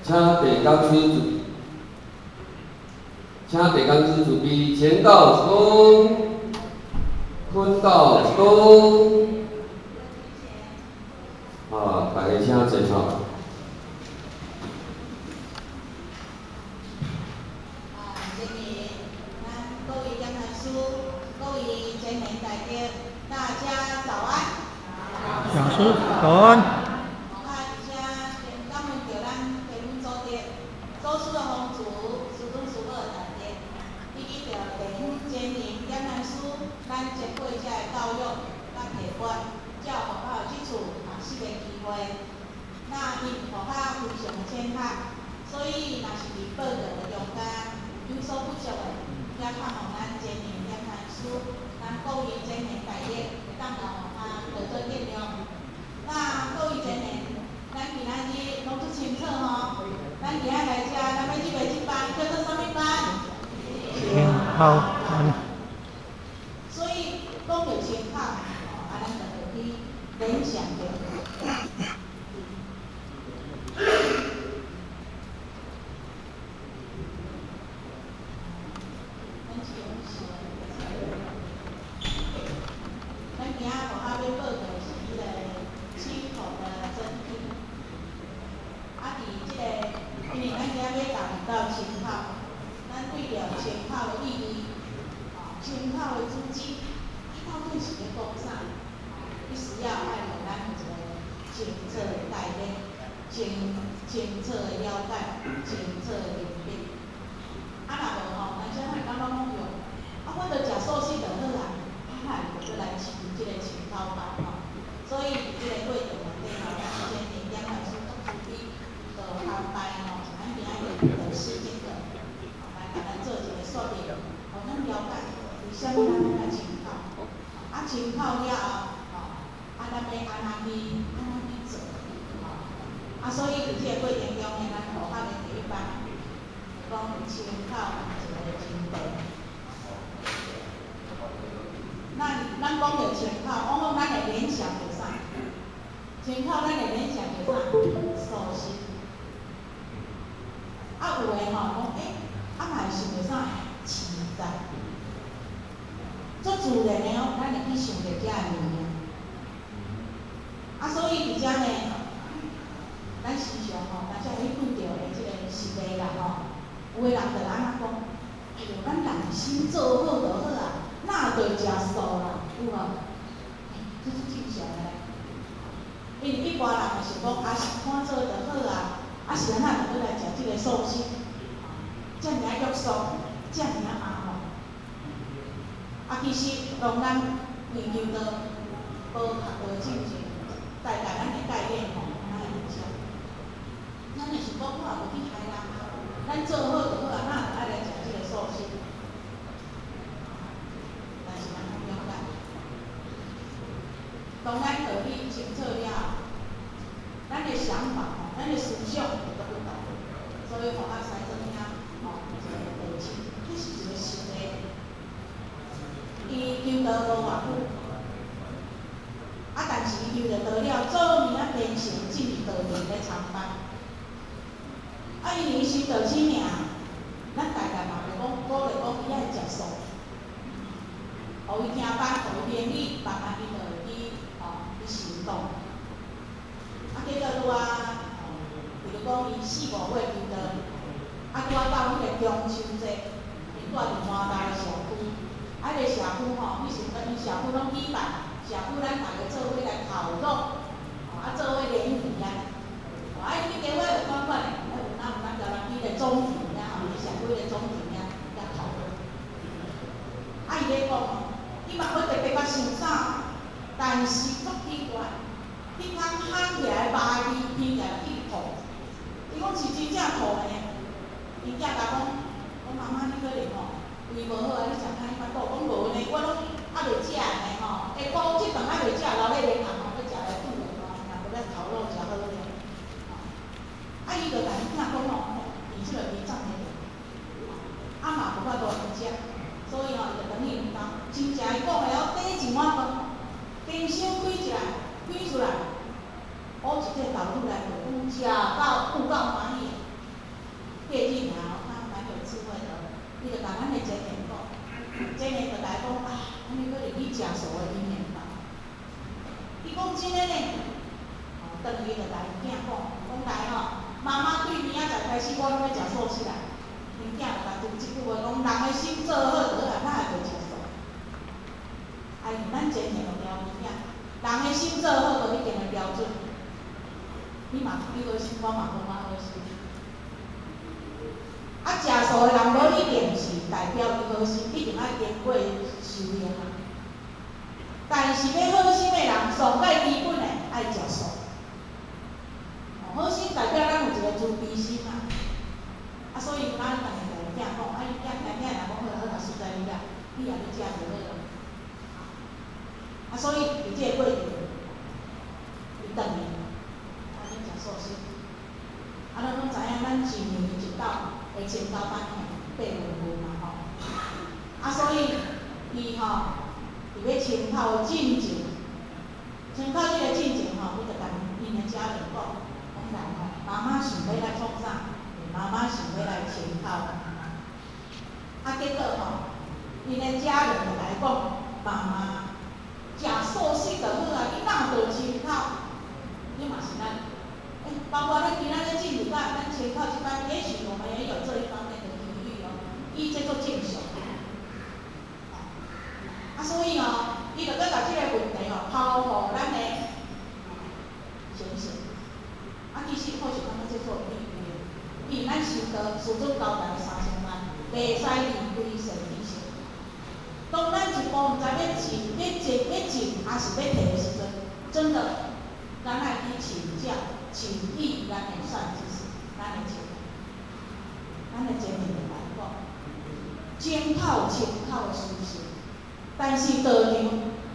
請地講師，請地講師準備前到一公，坤到一公。啊，大家請坐吼。啊，今日咱各位講壇師，各位前賢大德，大家早安。講師早安。啊，而且先感恩著咱天母祖德、祖師的風慈、師尊師母的大德，以及著地方前賢講壇師，咱前輩者的教育佮提拔，才有予我有這次學習的機會。那𪜶予我非常的淺學，所以若是佇報告的中間有所不足的，也盼望咱前賢講壇師，咱各位前賢大德會當來予我多多見諒。那各位前賢，咱今仔日攏足清楚吼，咱今仔來遮，咱欲入的這班叫做啥物班？清口班。所以講著清口，啊，咱就會去聯想著。咱今仔予我欲報告的是彼个清口的真諦。啊，佇這个，因為咱今仔欲導入到清口，咱對著清口的意義，吼，清口的主旨，伊到底是咧講啥？伊需要愛予咱有一個清楚的概念，清清楚的了解，清楚的明白。啊，若無吼，咱啥會感覺講喲，啊，我著食素食就好啊，啊，哪會閣來飼這個清口班吼？所以佇這個過程內底吼，咱前賢講壇師足慈悲，就安排吼，咱今仔日就試這個，來共咱做一個說明，予咱了解為啥物咱欲來清口，啊，清口了後，吼，啊，咱欲按怎去，按怎去做，吼，啊，所以佇這個過程中呢，咱學校的第一班，講清口一個真諦。咱講著清口，往往咱會聯想著啥？清口咱會聯想著啥？素食。啊，有的吼講，欸，啊嘛會想著啥？飼菜。足自然的哦，咱會去想著遮的物件。啊，所以佇遮呢，咱時常吼，若才會拄著的這個實例啦吼，有的人就按怎講？哎喲，咱人心做好就好啊，哪會著食素啦？有無？欸，這是正常的咧。因為一般人會想講，啊，是看做就好啊，啊是按怎就閣來食這個素食？遮爾仔約束，遮爾仔麻煩。啊，其實當咱為求道，無學道進前，大概咱的概念吼，咱會佇遮。咱會想講，我也無去害人啊，咱做好就好啊，哪會愛來食這個素食？但是咱攏了解，當咱道理清楚了後，咱的想法吼，咱的思想會閣不同，所以予我使做遐吼一個道親，這是一個實例。伊求道無偌久，啊，但是伊求著道了，做物仔虔誠進入道場咧參拜。啊，因為伊修道士爾，咱大概嘛袂講鼓勵講伊愛食素，予伊聽班，予伊明理，慢慢伊就會去吼去行動。啊，結果拄啊，比如講伊四五歲求道，啊，拄啊到彼個中秋節，伊住佇麻豆的社區，啊，彼個社區吼，彼時陣𪜶社區攏舉辦，社區咱逐家做伙來烤肉，吼，啊，做伙聯誼啊，啊，伊去加伙就款款的，啊，有哪有咱台灣彼個總店遐吼，佇社區彼個總店遐遐烤肉。啊，伊咧講，伊嘛無特別捌想啥，但是足奇怪，彼工烘起來肉味聞起來去吐，伊講是真正吐的呢。伊囝共講，講媽媽你可能吼胃無好啊，你食歹你腹肚，講無呢，我攏猶未食呢吼，下晡這頓猶未食，留咧面後吼，欲食來拄的吼，若無咧烤肉食好咧。啊，伊就共伊囝講吼，伊這個胃脹的，啊嘛無法度通食，所以吼伊就轉去𪜶兜，真正伊講的哦，端一碗飯，冰箱開一來，開出來，烏一塊豆腐來，食到有夠歡喜的。伊就共咱的前贤講，前賢就來講啊，按呢可能去食素的因緣吧。伊講真的呢，哦，轉去就共伊囝講，講來吼，媽媽對明仔載開始我攏欲食素食啦。𪜶囝就共講這句話，講人的心做好就好啊，哪會袂食素？啊，因為咱前賢就教𪜶囝，人的心做好就一定會標準。你嘛你好心，我嘛感覺好心。啊，食素的人無一定是代表伊好心，一定愛經過修行啊。但是欲好心的人，上蓋基本的愛食素。好心代表咱有一個慈悲心啊。啊，所以咱逐日共囝講，啊，伊囝聽聽若講好好啦，實在你啦，你也欲食就好啦。啊，所以佇這個過程，伊轉去，安呢食素食。啊，咱攏知影，咱一年一到的清教班吼，8月份嘛吼。啊，所以伊吼，佇欲清口進前，清口這個進前吼，伊就共𪜶的家人講，講來吼，媽媽想欲來創啥？媽媽想欲來清口。啊，結果吼，𪜶的家人就來講，媽媽食素食就好啊，你哪有著清口？你嘛是咱，欸，包括咱今仔日進入到咱清口這擺，也許我們也有這一方面的疑慮哦。伊這足正常。啊，所以哦，伊就閣共這個問題吼拋予咱的先生。啊，其實我是感覺這做比喻的，因為咱修道師尊交代3000萬，袂使離開善知識。當咱一步毋知欲進、欲進、欲進，抑是欲退的時陣，真的，咱愛去請教、請益咱的善知識，咱的前咱的前面就來講，清口清口的事實，但是道場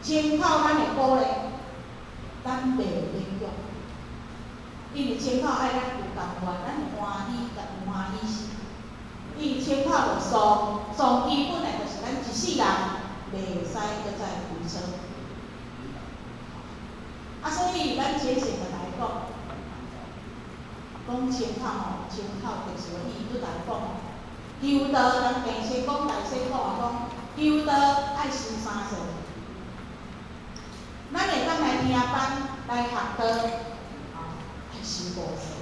清口咱會鼓勵，咱袂勉強，因為清口愛咱有甘願，咱會歡喜，有歡喜心。因為清口就上上基本的，就是咱一世人袂使閣再開車。啊，所以咱前世就來講，講清口吼，清口特殊意義，閣來講吼，求道咱平時講大師講啊講，求道愛修三世。咱會當來聽班來學道，愛修五世。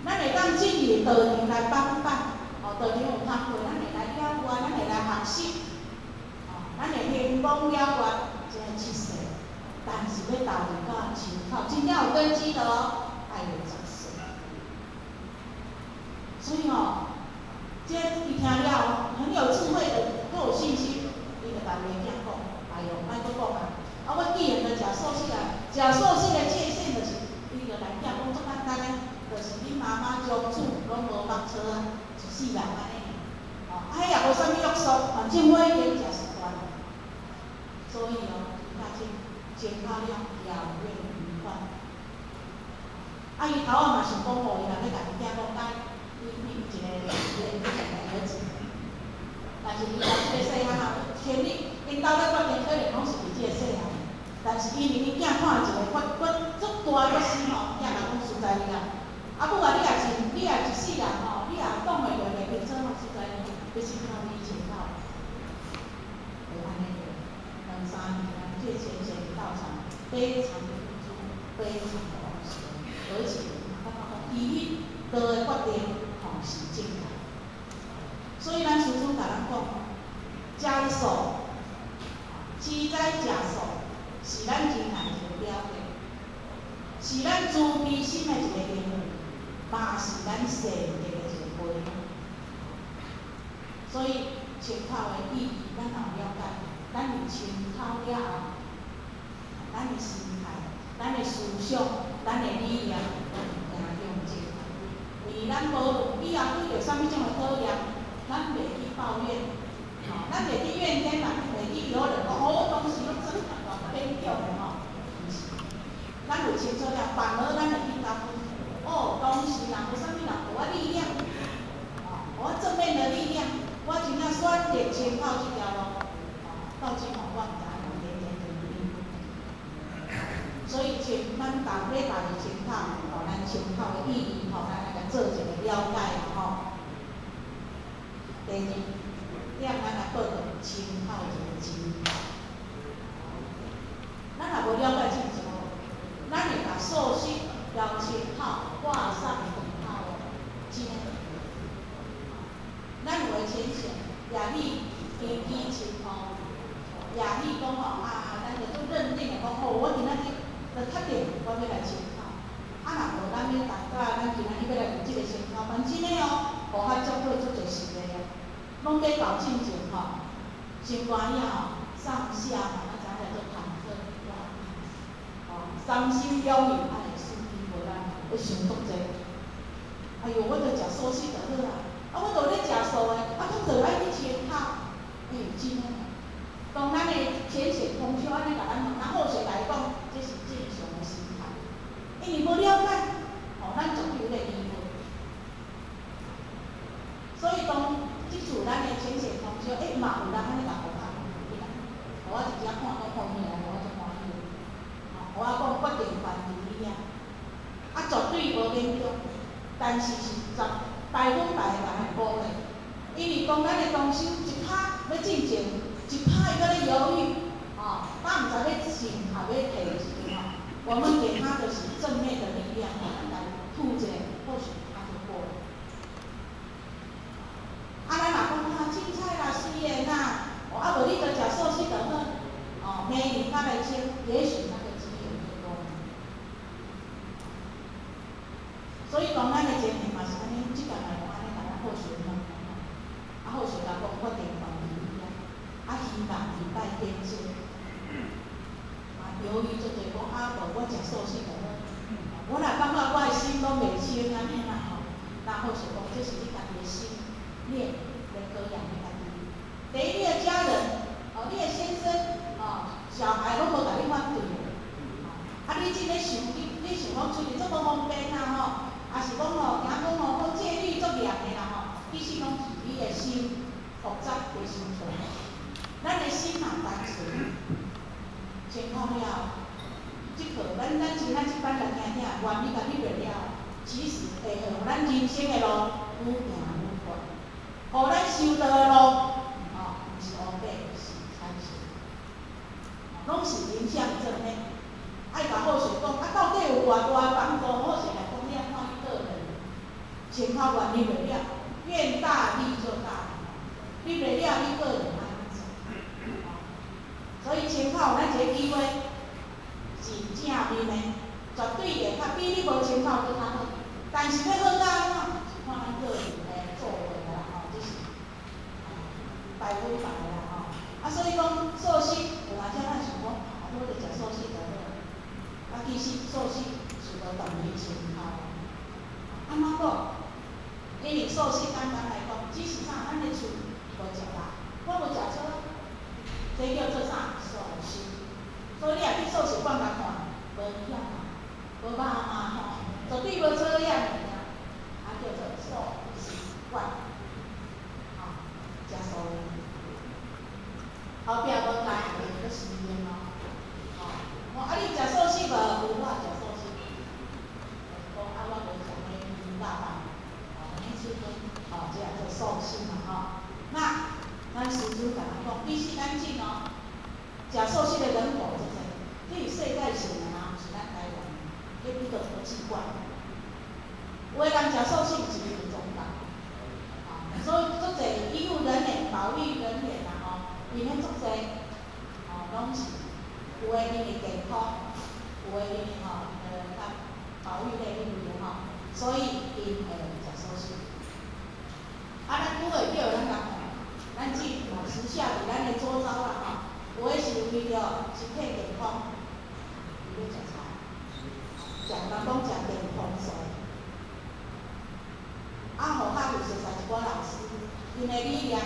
咱會當進入道場來幫辦，哦，道場有工課，咱會來了願，咱會來學習，哦，咱會行功了願，這七世。但是欲投入到清口，真正有根基的哦，愛有10世。所以吼，這伊聽了很有智慧的，閣有信心，伊就共伊的囝講，哎喲，莫閣講啊！啊，我既然著食素食啊，食素食的界限就是，伊就來囝講足簡單的，就是恁媽媽從此攏無縛操啊，一世人按呢。哦，啊，彼也無啥物約束，反正我已經食習慣。所以哦，真正清口了，了願無憾。啊，伊頭仔嘛想講吼，伊若欲共伊囝講，伊伊有一個兒子，但是伊甲這個細漢仔權力，𪜶兜咧決定可能攏是佇這個細漢。但是因為𪜶囝看一個決決足大的決心吼，囝若講實在你啦，啊母啊，你若真，你若一世人吼，你若擋會落袂平做吼，實在你，欲死靠你前口，就按呢兩三年啊，這前賢道場非常的付出，非常的往生，而且感覺講伊彼做的決定吼是正確。所以咱師尊共咱講，食素，知知食素，是咱仁愛一個表現，是咱慈悲心的一個行為，嘛是咱善德的一個培養。所以清口的意義，咱也有了解。咱有清口了後，咱的心態、咱的思想、咱的理念，會行向正確。因為咱無論以後遇著啥物種的考驗，咱袂去抱怨，吼，咱袂去怨天嘛，袂去有人講哦，當時攏真偌勉強的吼，毋是。咱有清楚了，反而咱會去感恩。哦，當時若無啥物人予我力量，吼，予我正面的力量，我真正選擇清口這條路，吼，到今吼我毋知影點點點點。所以清，咱逐禮拜日清口，吼，咱清口的意義，吼，咱來共做一個了解啦，吼。第二点，咱來報告親口一个真。咱若無了解進前，咱會共素食佮清口畫上等號哦，真的。咱有的淺顯，也許根基深厚，也許講吼啊，咱就做認定的講吼，我今仔日就確定我欲來清口。啊，若無咱欲逐擺，咱今仔日欲來入這个清口班，真的哦，予較足過足濟實例哦，攏欲搞進前吼，心肝仔吼上下嘛，咱知影叫做忐忑不安，吼，三心兩意，啊會四處無咱，欲想足濟。哎喲，我著食素食就好啦，啊，我著咧食素的，啊，閣著愛去清口，欸，真的。當咱的淺顯同修按呢共咱問，啊，好勢共伊講，這是正常的心態，因為無了解，吼，咱絕對有咧疑問。所以當這次咱的淺顯同修，欸，嘛有人按呢共我講，予我直接看講後面來，予我足歡喜，吼，予我講決定權佇你遐，啊，絕對無勉強，但是是十百分百共伊鼓勵，因為當咱的同修一跤欲進前，一跤伊閣咧猶豫，吼，他毋知欲信抑欲退的時陣吼，我們給他的是正面的力量，來吐者，或許他就過了。啊，咱若講啊，凊彩啦，隨緣啦，哦，啊無你就食素食就好，哦，明年較來清，也許那個機緣就多了。所以講咱的前面嘛是按呢，這個嘛會按呢共咱好學問，啊好學甲講決定權佇你遐，啊希望禮拜天見，啊猶豫足濟講啊無我食素食就好，我若感覺我的心攏袂清按呢啦吼，那好學講這是你家己的心念來保養你家己。第一，你的家人，哦，你的先生，哦，小孩攏無共你反對的，啊，你真咧想，你想講出去足無方便啦吼，抑是講吼，驚講吼，講戒律足嚴的啦吼，其實攏是你的心複雜袂清楚。咱的心若單純，清口了，這課咱像咱這班來聽聽，原理共你袂了，其實會予咱人生的路愈行愈寬，予咱修道的路，吼，毋是烏白，是彩色，攏是迎向正面。愛共好勢講，啊，到底有偌大幫助？好勢來講，你愛看你個人，清口願意袂了，願大力就大，你袂了，你個人按怎？所以清口咱這個機會是正面的，絕對會較比你無清口閣較好。但是欲好到按怎，是看咱個人的作為啦吼，這是百分百的啦吼。啊，所以講素食，有當時咱想講，啊，我著食素食就好。啊，其實素食是無等於清口。按怎講？因為素食簡單來講，只是啥，咱的喙無食肉，我無食素，這叫做啥？素食。所以你若去素食館共看，無魚仔嘛，無肉嘛吼，絕對無草仔物件，啊叫做素食館，吼，食素的。後壁無加會閣食煙哦，吼，哦啊你食素食無？有我食素食。講啊我無食彼魚肉飯，吼，彼手羹，吼，這叫做素食嘛吼。那咱師尊共咱講，其實咱種哦，食素食的人口足濟，這是世界性的啊，毋是咱台灣，這叫做國際觀。有的人食素食毋是因為宗教，吼，所以足濟醫護人員、保育人員啊吼，𪜶彼足濟，吼，攏是有的因為健康，有的因為吼，較保育類迄類的吼，所以𪜶會食素食。啊，咱拄會叫咱共看，咱只時下佇咱的周遭啦吼，有的是為著身體健康，伊欲食菜，食人講食健康素。啊，予較有熟似一寡老師，𪜶的理念